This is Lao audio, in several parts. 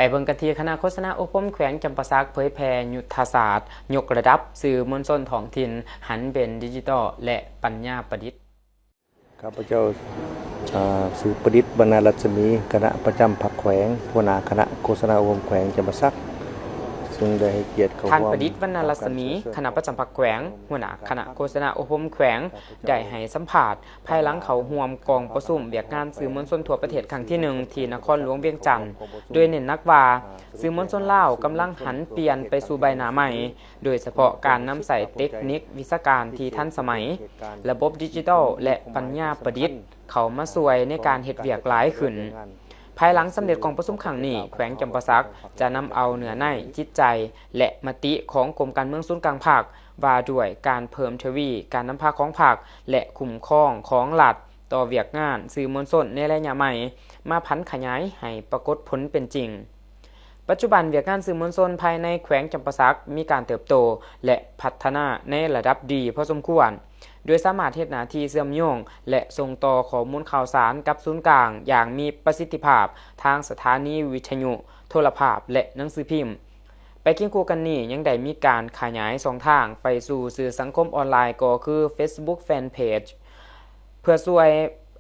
ໄປເບິ່ງກັນທີ່ຄະນະໂຄສະນາອົບຮົມແຂວງຈຳປາສັກເຜີຍແຜ່ຍຸດທະສາດຍົກລະດັບສື່ມວນຊົນທ້ອງຖິ່ນ ຫັນເປັນດິຈິຕອລ ແລະ ປັນຍາປະດິດ. ຂ້າພະເຈົ້າ ອາ ຊື່ປະດິດ ວັນນະລັດສະໝີ ຄະນະປະຈຳພັກແຂວງ ຫົວໜ້າຄະນະໂຄສະນາອົບຮົມແຂວງຈຳປາສັກ ຊຶ່ງໄດ້ໃຫ້ກຽດເຂົ້າຮ່ວມ. ທ່ານປະດິດ ວັນນະລັດສະໝີ ຄະນະປະຈຳພັກແຂວງ ຫົວໜ້າຄະນະໂຄສະນາອົບຮົມແຂວງ ໄດ້ໃຫ້ສຳພາດ ພາຍຫຼັງເຂົ້າຮ່ວມກອງປະຊຸມວຽກງານສື່ມວນຊົນທົ່ວປະເທດຄັ້ງທີໜຶ່ງ ທີ່ນະຄອນຫຼວງວຽງຈັນ ໂດຍເນັ້ນໜັກວ່າ ສື່ມວນຊົນລາວກຳລັງຫັນປ່ຽນໄປສູ່ໃບໜ້າໃໝ່, ໂດຍສະເພາະການນຳໃຊ້ເຕັກນິກວິຊາການທີ່ທັນສະໄໝ, ລະບົບດິຈິຕອລ ແລະ ປັນຍາປະດິດເຂົ້າມາຊ່ວຍໃນການເຮັດວຽກຫຼາຍຂຶ້ນ. ພາຍຫຼັງສຳເລັດກອງປະຊຸມຄັ້ງນີ້, ແຂວງຈຳປາສັກຈະນຳເອົາເນື້ອໃນ, ຈິດໃຈ ແລະ ມະຕິຂອງກົມການເມືອງສູນກາງພັກ ວ່າດ້ວຍການເພີ່ມທະວີການນຳພາຂອງພັກ ແລະ ຄຸ້ມຄອງຂອງລັດຕໍ່ວຽກງານສື່ມວນຊົນໃນໄລຍະໃໝ່ ມາຜັນຂະຫຍາຍໃຫ້ປາກົດຜົນເປັນຈິງ. ປັດຈຸບັນວຽກງານສື່ມວນຊົນພາຍໃນແຂວງຈຳປາສັກມີການເຕີບໂຕ ແລະ ພັດທະນາໃນລະດັບດີພໍສົມຄວນ, ໂດຍສາມາດເຮັດໜ້າທີ່ເຊື່ອມໂຍງ ແລະ ສົ່ງຕໍ່ຂໍ້ມູນຂ່າວສານກັບສູນກາງຢ່າງມີປະສິດທິພາບທາງສະຖານີວິທະຍຸ, ໂທລະພາບ ແລະ ໜັງສືພິມ. ໄປຄຽງຄູ່ກັນນີ້ ຍັງໄດ້ມີການຂະຫຍາຍຊ່ອງທາງໄປສູ່ສື່ສັງຄົມອອນລາຍ ກໍຄື Facebook Fanpage ເພື່ອຊ່ວຍ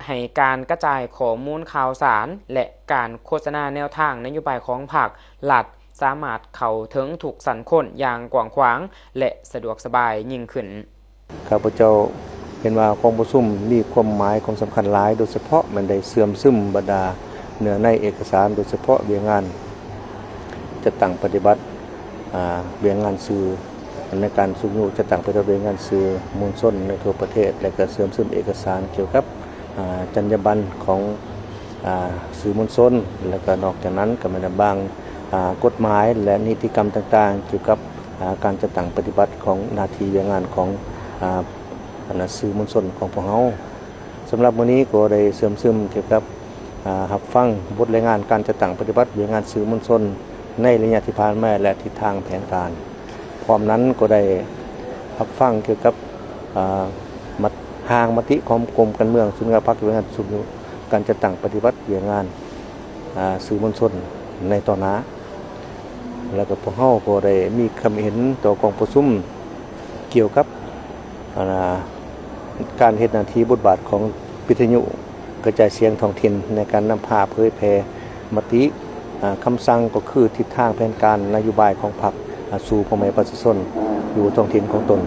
ໃຫ້ການກະຈາຍຂໍ້ມູນຂ່າວສານ ແລະ ການໂຄສະນາແນວທາງນະໂຍບາຍຂອງພັກລັດ ສາມາດເຂົ້າເຖິງທຸກຊັ້ນຄົນຢ່າງກວ້າງຂວາງ ແລະ ສະດວກສະບາຍຍິ່ງຂຶ້ນ. ຂ້າພະເຈົ້າເຫັນວ່າກອງປະຊຸມມີຄວາມໝາຍຄວາມສຳຄັນຫຼາຍ, ໂດຍສະເພາະແມ່ນໄດ້ເຊື່ອມຊຶມບັນດາເນື້ອໃນເອກະສານ, ໂດຍສະເພາະວຽກງານຈັດຕັ້ງປະຕິບັດ ອາ ວຽກງານສື່ ໃນການຊຸກຍູ້ຈັດຕັ້ງປະຕິບັດວຽກງານສື່ມວນຊົນໃນທົ່ວປະເທດ ແລະ ກໍເຊື່ອມຊຶມເອກະສານກ່ຽວກັບ ອາ ຈັນຍາບັນຂອງ ອາ ສື່ມວນຊົນ ແລະ ກໍນອກຈາກນັ້ນກໍແມ່ນບາງ ອາ ກົດໝາຍ ແລະ ນິຕິກຳຕ່າງໆ ກ່ຽວກັບ ອາ ການຈັດຕັ້ງປະຕິບັດຂອງໜ້າທີ່ວຽກງານຂອງ ອາ ອັນນ່າ ສື່ມວນຊົນຂອງພວກເຮົາ. ສຳລັບມື້ນີ້ກໍໄດ້ເຊື່ອມຊຶມກ່ຽວກັບ ອາ ຮັບຟັງບົດລາຍງານການຈັດຕັ້ງປະຕິບັດວຽກງານສື່ມວນຊົນໃນໄລຍະທີ່ຜ່ານມາ ແລະ ທິດທາງແຜນການ. ພ້ອມນັ້ນກໍໄດ້ຮັບຟັງກ່ຽວກັບ ອາ ມະ ຮ່າງມະຕິຂອງກົມການເມືອງສູນກາງພັກ ວຽກງານຊຸກຍູ້ການຈັດຕັ້ງປະຕິບັດວຽກງານ ອາ ສື່ມວນຊົນໃນຕໍ່ໜ້າ. ແລ້ວກໍພວກເຮົາກໍໄດ້ມີຄຳເຫັນຕໍ່ກອງປະຊຸມກ່ຽວກັບ ອັນນ່າ ການເຮັດໜ້າທີ່ບົດບາດຂອງວິທະຍຸກະຈາຍສຽງທ້ອງຖິ່ນໃນການນຳພາເຜີຍແຜ່ມະຕິ ອາ ຄຳສັ່ງ ກໍຄືທິດທາງແຜນການນະໂຍບາຍຂອງພັກ ອາ ສູ່ພໍ່ແມ່ປະຊາຊົນຢູ່ທ້ອງຖິ່ນຂອງຕົນ.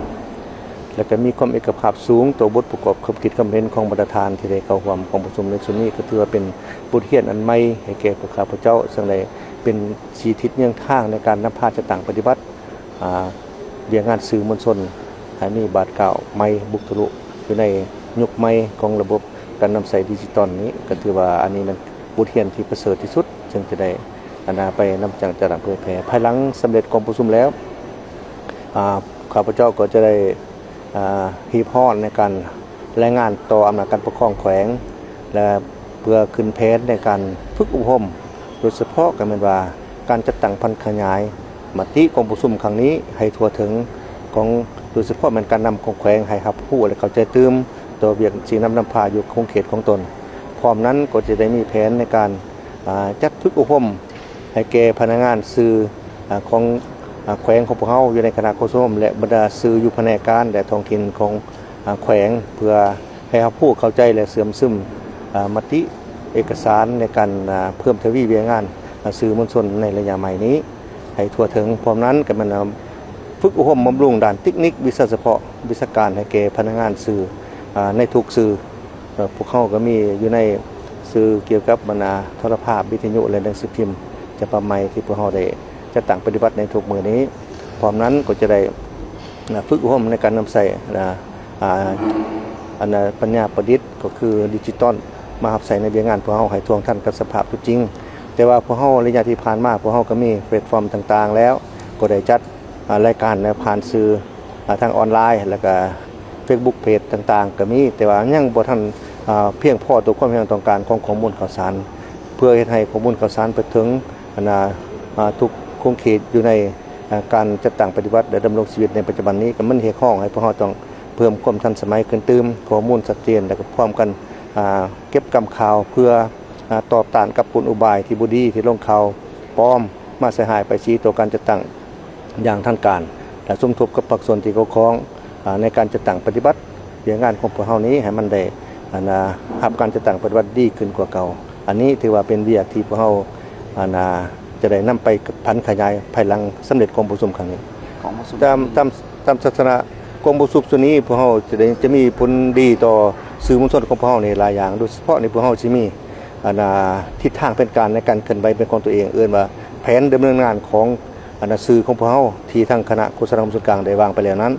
ແລະ ກໍມີຄວາມເອກະພາບສູງຕໍ່ບົດປະກອບຄຳຄິດຄຳເຫັນຂອງບັນດາທ່ານທີ່ໄດ້ເຂົ້າຮ່ວມກອງປະຊຸມໃນຊຸດນີ້ ກໍຖືວ່າເປັນບົດຮຽນອັນໃໝ່ໃຫ້ແກ່ພວກຂ້າພະເຈົ້າ, ເຊິ່ງໄດ້ເປັນສີທິດເຍືອງທາງໃນການນຳພາຈັດຕັ້ງປະຕິບັດ ອາ ວຽກງານສື່ມວນຊົນໃຫ້ມີບາດກ້າວໃໝ່ບຸກທະລຸຢູ່ໃນຍຸກໃໝ່ຂອງລະບົບການນຳໃຊ້ດິຈິຕອນນີ້. ກໍຖືວ່າອັນນີ້ແມ່ນບົດຮຽນທີ່ປະເສີດທີ່ສຸດ ເຊິ່ງຈະໄດ້ ອັນນ່າ ໄປນຳຈັດຕັ້ງເຜີຍແຜ່. ພາຍຫຼັງສຳເລັດກອງປະຊຸມແລ້ວ ອາ ຂ້າພະເຈົ້າກໍຈະໄດ້ ອາ ຮີບຮ້ອນໃນການລາຍງານຕໍ່ອຳນາດການປົກຄອງແຂວງ ແລະ ເພື່ອຂຶ້ນແຜນໃນການຝຶກອົບຮົມ, ໂດຍສະເພາະກໍແມ່ນວ່າການຈັດຕັ້ງຜັນຂະຫຍາຍມະຕິກອງປະຊຸມຄັ້ງນີ້ໃຫ້ທົ່ວເຖິງຂອງ, ໂດຍສະເພາະແມ່ນການນຳຂອງແຂວງໃຫ້ຮັບຮູ້ ແລະ ເຂົ້າໃຈຕື່ມຕໍ່ວຽກຊີ້ນຳນຳພາຢູ່ຂົງເຂດຂອງຕົນ. ພ້ອມນັ້ນກໍຈະໄດ້ມີແຜນໃນການ ອາ ຈັດຝຶກອົບຮົມໃຫ້ແກ່ພະນັກງານສື່ ອາ ຂອງ ອາ ແຂວງຂອງພວກເຮົາຢູ່ໃນຄະນະໂຄສະນາອົບຮົມ ແລະ ບັນດາສື່ຢູ່ພະແນກການ ແລະ ທ້ອງຖິ່ນຂອງ ອາ ແຂວງ ເພື່ອໃຫ້ຮັບຮູ້ເຂົ້າໃຈ ແລະ ເຊື່ອມຊຶມ ອາ ມະຕິເອກະສານໃນການ ອາ ເພີ່ມທະວີວຽກງານ ອາ ສື່ມວນຊົນໃນໄລຍະໃໝ່ນີ້ໃຫ້ທົ່ວເຖິງ. ພ້ອມນັ້ນກໍແມ່ນ ອາ ຝຶກອົບຮົມບຳລຸງດ້ານເຕັກນິກ, ວິຊາສະເພາະ, ວິຊາການໃຫ້ແກ່ພະນັກງານສື່ ອາ ໃນທຸກສື່. ເອີ ພວກເຮົາກໍມີຢູ່ໃນສື່ກ່ຽວກັບ ອັນນ່າ ໂທລະພາບ, ວິທະຍຸ ແລະ ໜັງສືພິມ ສະບັບໃໝ່ທີ່ພວກເຮົາໄດ້ຈັດຕັ້ງປະຕິບັດໃນທຸກມື້ນີ້. ພ້ອມນັ້ນກໍຈະໄດ້ ອາ ຝຶກອົບຮົມໃນການນຳໃຊ້ ອາ ອາ ອັນນ່າ ປັນຍາປະດິດ ກໍຄືດິຈິຕອນ ມາຮັບໃຊ້ໃນວຽກງານພວກເຮົາໃຫ້ທ່ວງທັນກັບສະພາບຕົວຈິງ. ແຕ່ວ່າພວກເຮົາໄລຍະທີ່ຜ່ານມາ ພວກເຮົາກໍມີແພລດຟອມຕ່າງໆແລ້ວ ກໍໄດ້ຈັດ ອາ ລາຍການ ແລະ ຜ່ານສື່ ອາ ທາງອອນລາຍ ແລ້ວກະເຟສບຸກເພຈຕ່າງໆກໍມີ, ແຕ່ວ່າຍັງບໍ່ທັນ ອາ ພຽງພໍຕໍ່ຄວາມຕ້ອງການຂອງຂໍ້ມູນຂ່າວສານ ເພື່ອເຮັດໃຫ້ຂໍ້ມູນຂ່າວສານໄປເຖິງ ອັນນ່າ ອາ ທຸກຂົງເຂດຢູ່ໃນ ອາ ການຈັດຕັ້ງປະຕິບັດ ແລະ ດຳລົງຊີວິດໃນປັດຈຸບັນນີ້, ກໍມັນຮຽກຮ້ອງໃຫ້ພວກເຮົາຕ້ອງເພີ່ມຄວາມທັນສະໄໝຂຶ້ນຕື່ມ, ຂໍ້ມູນຊັດເຈນ ແລະ ກໍພ້ອມກັນ ອາ ເກັບກຳຂ່າວເພື່ອ ອາ ຕອບຕ້ານກັບກົນອຸບາຍທີ່ບໍ່ດີທີ່ລົງຂ່າວ ປອມມາໃສ່ຮ້າຍປ້າຍສີຕໍ່ການຈັດຕັ້ງຢ່າງທາງການ ແລະ ສົມທົບກັບພາກສ່ວນທີ່ກ່ຽວຂ້ອງ ອາ ໃນການຈັດຕັ້ງປະຕິບັດວຽກງານຂອງພວກເຮົານີ້ ໃຫ້ມັນໄດ້ ອັນນາ ຮັບການຈັດຕັ້ງປະຕິບັດດີຂຶ້ນກວ່າເກົ່າ. ອັນນີ້ຖືວ່າເປັນວຽກທີ່ພວກເຮົາ ອັນນາ ຈະໄດ້ນຳໄປຜັນຂະຫຍາຍພາຍຫຼັງສຳເລັດກອງປະຊຸມຄັ້ງນີ້. ກອງປະຊຸມ ຕາມ ຕາມ ຕາມທັດສະນະກອງປະຊຸມຊຸດນີ້ ພວກເຮົາຈະໄດ້ ຈະມີຜົນດີຕໍ່ສື່ມວນຊົນຂອງພວກເຮົາໃນຫຼາຍຢ່າງ, ໂດຍສະເພາະນີ້ພວກເຮົາຊິມີ ອັນນາ ທິດທາງແຜນການໃນການເຄື່ອນໄຫວເປັນຂອງຕົວເອງ, ເອີ້ນວ່າແຜນດຳເນີນງານຂອງ ອັນນາ ສື່ຂອງພວກເຮົາ ທີ່ທາງຄະນະໂຄສະນາຄົມສູນກາງໄດ້ວາງໄປແລ້ວນັ້ນ.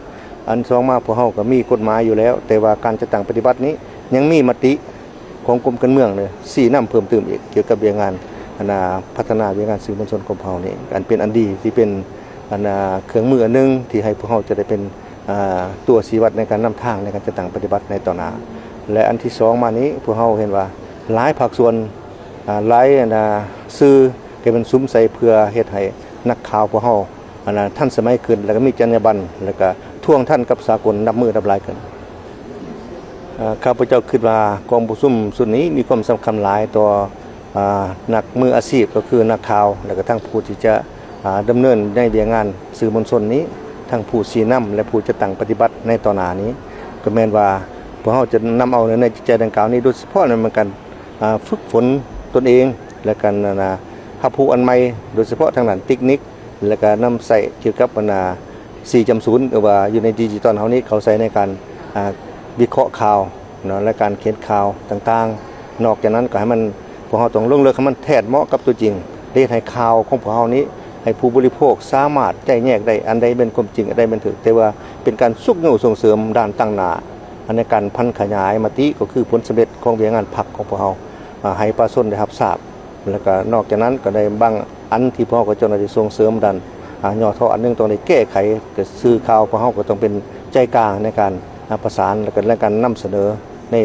ອັນສອງມາ ພວກເຮົາກໍມີກົດໝາຍຢູ່ແລ້ວ, ແຕ່ວ່າການຈັດຕັ້ງປະຕິບັດນີ້ຍັງມີມະຕິຂອງກົມການເມືອງນີ້ຊີ້ນຳເພີ່ມຕື່ມອີກ ກ່ຽວກັບວຽກງານ ອັນນາ ພັດທະນາວຽກງານສື່ມວນຊົນຂອງພວກເຮົານີ້ ອັນເປັນອັນດີ ທີ່ເປັນ ອັນນາ ເຄື່ອງມືອັນໜຶ່ງທີ່ໃຫ້ພວກເຮົາຈະໄດ້ເປັນ ອາ ຕົວຊີ້ວັດໃນການນຳທາງໃນການຈັດຕັ້ງປະຕິບັດໃນຕໍ່ໜ້າ. ແລະ ອັນທີສອງມານີ້ ພວກເຮົາເຫັນວ່າຫຼາຍພາກສ່ວນ ອາ ຫຼາຍ ອັນນາ ສື່ກໍແມ່ນສຸມໃສ່ເພື່ອເຮັດໃຫ້ນັກຂ່າວພວກເຮົາ ອັນນາ ທັນສະໄໝຂຶ້ນ ແລ້ວກໍມີຈັນຍາບັນ ແລ້ວກໍທວງທັນກັບສາກົນນັບມື້ນັບຫຼາຍຂຶ້ນ. ເອີ ຂ້າພະເຈົ້າຄິດວ່າກອງປະຊຸມຊຸດນີ້ມີຄວາມສຳຄັນຫຼາຍຕໍ່ ອາ ນັກມືອາຊີບ ກໍຄືນັກຂ່າວ ແລ້ວກໍທັງຜູ້ທີ່ຈະ ອາ ດຳເນີນໃນວຽກງານສື່ມວນຊົນນີ້ ທັງຜູ້ຊີ້ນຳ ແລະ ຜູ້ຈັດຕັ້ງປະຕິບັດໃນຕໍ່ໜ້ານີ້ ກໍແມ່ນວ່າພວກເຮົາຈະນຳເອົາໃນຈິດໃຈດັ່ງກ່າວນີ້ ໂດຍສະເພາະໃນການ ອາ ຝຶກຝົນຕົນເອງ ແລະ ການ ອັນນາ ຮັບຮູ້ອັນໃໝ່ ໂດຍສະເພາະທາງດ້ານເຕັກນິກ ແລະ ກະນຳໃຊ້ກ່ຽວກັບ ອັນນາ ສີ່ຈຸດສູນ ຫຼືວ່າຢູ່ໃນດິຈິຕອນເຮົານີ້ ເຂົ້າໃຊ້ໃນການ ອາ ວິເຄາະຂ່າວເນາະ ແລະ ການຂຽນຂ່າວຕ່າງໆ. ນອກຈາກນັ້ນກໍໃຫ້ມັນ ພວກເຮົາຕ້ອງລົງເລິກໃຫ້ມັນແທດເໝາະກັບຕົວຈິງ ເຮັດໃຫ້ຂ່າວຂອງພວກເຮົານີ້ ໃຫ້ຜູ້ບໍລິໂພກສາມາດແຍກແຍະໄດ້ ອັນໃດແມ່ນຄວາມຈິງ ອັນໃດແມ່ນຖືກ. ແຕ່ວ່າເປັນການຊຸກຍູ້ສົ່ງເສີມດ້ານຕັ້ງໜ້າ ໃນການຜັນຂະຫຍາຍມະຕິ ກໍຄືຜົນສຳເລັດຂອງວຽກງານພັກຂອງພວກເຮົາ ອາ ໃຫ້ປະຊາຊົນໄດ້ຮັບຊາບ. ແລ້ວກໍນອກຈາກນັ້ນກໍໄດ້ບາງອັນທີ່ພວກເຮົາກໍເຈົ້າໜ້າທີ່ສົ່ງເສີມດ້ານ ອາ ຫຍໍ້ທໍ້ອັນໜຶ່ງ ຕ້ອງໄດ້ແກ້ໄຂ, ກໍສື່ຂ່າວຂອງເຮົາກໍຕ້ອງເປັນໃຈກາງໃນການ ອາ ປະສານ ແລະ ກໍໃນການນຳສະເໜີໃນ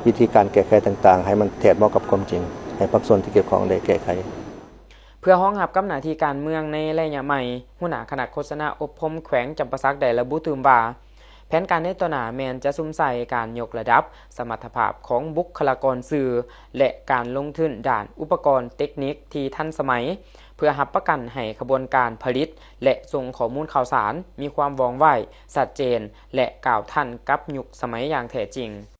ວິທີການແກ້ໄຂຕ່າງໆ ໃຫ້ມັນແທດເໝາະກັບຄວາມຈິງ ໃຫ້ພາກສ່ວນທີ່ກ່ຽວຂ້ອງໄດ້ແກ້ໄຂ. ເພື່ອຮອງຮັບກັບໜ້າທີ່ການເມືອງໃນໄລຍະໃໝ່, ຫົວໜ້າຄະນະໂຄສະນາອົບຮົມແຂວງຈຳປາສັກໄດ້ລະບຸຕື່ມວ່າ, ແຜນການໃນຕໍ່ໜ້າແມ່ນຈະສຸມໃສ່ການຍົກລະດັບສະມັດຖະພາບຂອງບຸກຄະລາກອນສື່ ແລະ ການລົງທຶນດ້ານອຸປະກອນເຕັກນິກທີ່ທັນສະໄໝ ເພື່ອຮັບປະກັນໃຫ້ຂະບວນການຜະລິດ ແລະ ສົ່ງຂໍ້ມູນຂ່າວສານມີຄວາມວ່ອງໄວ, ຊັດເຈນ ແລະ ກ້າວທັນກັບຍຸກສະໄໝຢ່າງແທ້ຈິງ.